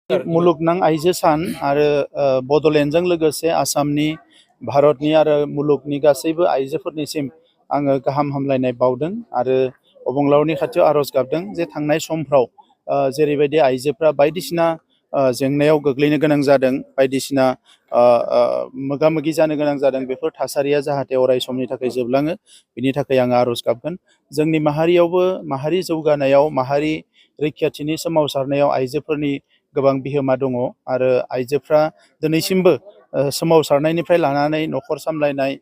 मुलुगनां आइजो सान आरो बड'लेण्डजों लोगोसे आसामनि भारतनि आरो मुलुगनि गासैबो आइजोफोरनिसिम आङो गाहाम हामलायनाय बावदों आरो अबंलावरनि खाथियाव आरज गाबदों जे थांनाय समफ्राव जेरैबायदि आइजोफ्रा बायदिसिना जेंनायाव गोग्लैनो गोनां जादों, बायदिसिना मोगा मोगि जानो गोनां जादों, बेफोर थासारिया जाहाथे अराय समनि थाखाय जोबलाङो बिनि थाखाय आङो आरज गाबगोन। जोंनि माहारियावबो माहारि जौगानायाव, माहारि रैखाथिनि सोमावसारनायाव आइजोफोरनि गोबां बिहोमा दङ आरो आइजोफ्रा दिनैसिमबो सोमावसारनायनिफ्राय लानानै न'खर सामलायनाय,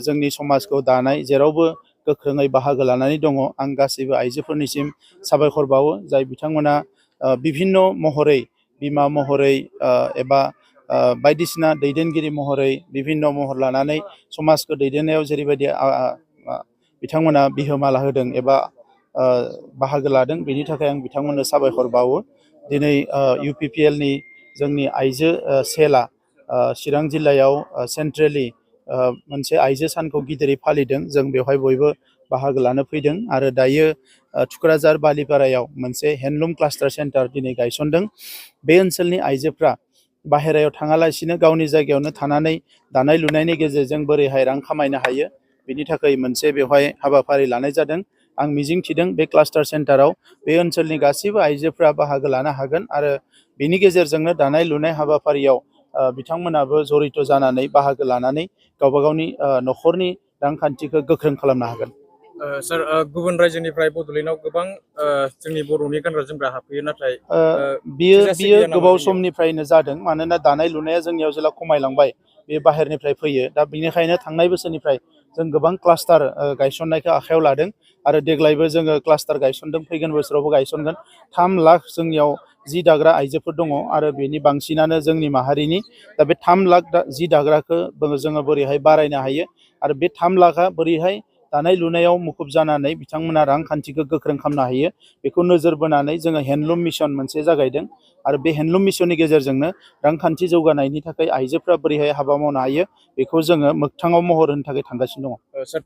जोंनि समाजखौ दानाय जेरावबो गोख्रोङै बाहागो लानानै दङ। आं गासैबो आइजोफोरनिसिम साबायखर बावो, जाय बिथांमोना बिभिन्न महरै, बिमा महरै एबा बायदिसिना दैदेनगिरि महरै बिभिन्न महर लानानै समाजखौ दैदेननायाव जेरैबायदि बिथांमोना बिहोमा लाहोदों एबा बाहागो लादों, बेनि थाखाय आं बिथांमोननो साबायखर बावो। दिनै UPPLनि जोंनि आइजो सेलआ चिरां जिल्लायाव सेन्ट्रेलि मोनसे आइजो सानखौ गिदिरै फालिदों। जों बेवहाय बयबो बाहागो लानो फैदों आरो दायो थुक्राझार बालिपारायाव मोनसे हेन्डलुम क्लास्टार सेन्टार दिनै गायसनदों। बे ओनसोलनि आइजोफ्रा बाहेरायाव थाङालासिनो गावनि जायगायावनो थानानै दानाय लुनायनि गेजेरजों बोरैहाय रां खामायनो हायो, बिनि थाखाय मोनसे बेवहाय हाबाफारि लानाय जादों। आं मिजिंथिदों बे क्लास्टार सेन्टाराव बे ओनसोलनि गासैबो आइजोफ्रा बाहागो लानो हागोन आरो बेनि गेजेरजोंनो दानाय लुनाय हाबाफारियाव बिथांमोनाबो जड़ित जानानै बाहागो लानानै गावबा गावनि न'खरनि रांखान्थिखौ गोख्रों खालामनो हागोन। सार, गुबुन रायजोनिफ्राय बड'लेण्डआव गोबां जोंनि बर'नि गानग्रा जोमग्रा हाबफैयो, नाथाय बियो गोबाव समनिफ्रायनो जादों। मानोना दानाय लुनाया जोंनियाव जेला खमायलांबाय, बे बाहेरनिफ्राय फैयो। दा बेनिखायनो थांनाय बोसोरनिफ्राय जों गोबां क्लास्टार गायसननायखौ आखायाव लादों आरो देग्लायबो जोङो क्लास्टार गायसनदों, फैगोन बोसोरावबो गायसनगोन। 3 लाख जोंनियाव जि दाग्रा आइजोफोर दङ आरो बेनि बांसिनानो जोंनि माहारिनि। दा बे 3 लाख जि दाग्राखौ जोङो बोरैहाय बारायनो हायो आरो बे 3 लाखआ बोरैहाय दानाय लुनायाव मुखुब जानानै बिथांमोना रांखान्थिखौ गोख्रों खालामनो हायो, बेखौ नोजोर बोनानै जोङो हेन्डलुम मिशन मोनसे जागायदों आरो बे हेन्डलुम मिशननि गेजेरजोंनो रांखान्थि जौगानायनि थाखाय आइजोफ्रा बोरैहाय हाबा मावनो हायो बेखौ जोङो मोगथाङाव महर होनो थाखाय थांगासिनो दङ।